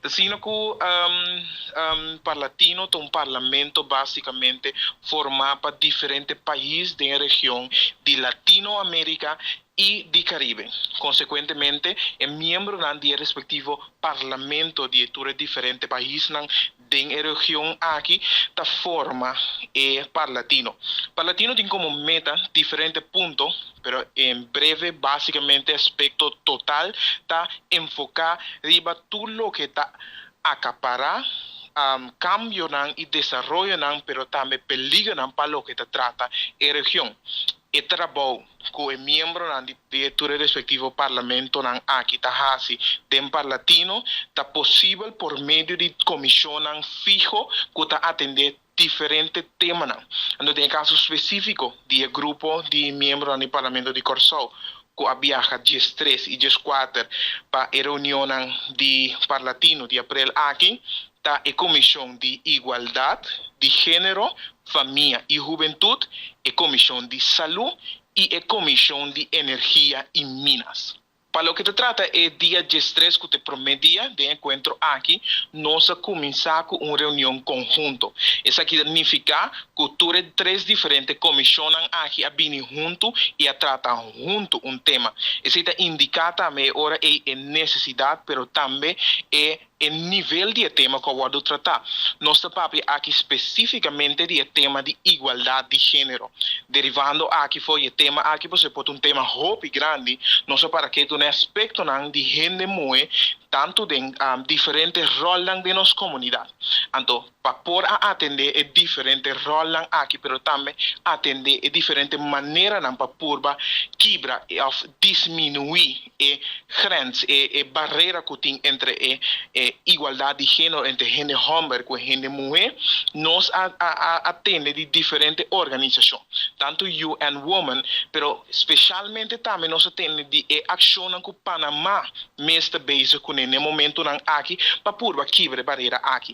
Asina ku Parlatino ta un parlamento básikamente formá pa diferente pais den region di Latinoamérika i di Karibe. Konsekuentemente, e miembronan di respektivo parlamento di tur diferente paisnan den e region aki ta forma e Parlatino. Parlatino tin komo meta diferente punto, pero en breve, básikamente aspekto total ta enfoká riba tur loke ta akapará kambionan i desaroyonan, pero tambe peligernan pa loke ta trata e region. E trabou ku e miembronan di tur respektivo parlamentonan aki ta hasi den Parlatino ta posibel por medio di komishonnan fiho ku ta atendé diferente temanan. Anto, den kaso spesífiko di grupo di miembronan di parlamento di Kòrsou ku a biaha 13 i 14 pa e reunion di Parlatino di aprel aki, ta e Komishon di Igualdat di Género, Famia i Hubentut, e Komishon di Salú i e Komishon di Energia i Minas. Pa loke ta trata e dia 13, ku ta e promé dia di enkuentro aki, nos a kuminsá ku un reunion konhunto. Esaki ta nifiká ku tur tres diferente komishonnan aki a bini huntu i a trata huntu un tema. Esei ta indiká tambe ora e nesesidat, pero tambe e nivel di tema ku a wòrdu tratá. Nos ta papia aki spesífikamente di tema di igualdat di género. Derivando aki for di e tema aki, bo por un tema hopi grandi, nos para ku un aspektonan di hende muhé, tantu den diferente ròlnan den nos komunidat. Anto, pa por a atendé e diferente ròlnan aki, pero tambe atendé e diferente maneranan pa purba kibra òf disminuí e grens, e barera ku tin entre e igualdat di género entre hende hòmber ku hende muhé, nos a atendé di diferente organisashon, tantu UN Women, pero spesialmente tambe nos a atendé di e akshon ku Panamá mes ta bezig ku na e momentonan aki pa purba kibra e barera aki.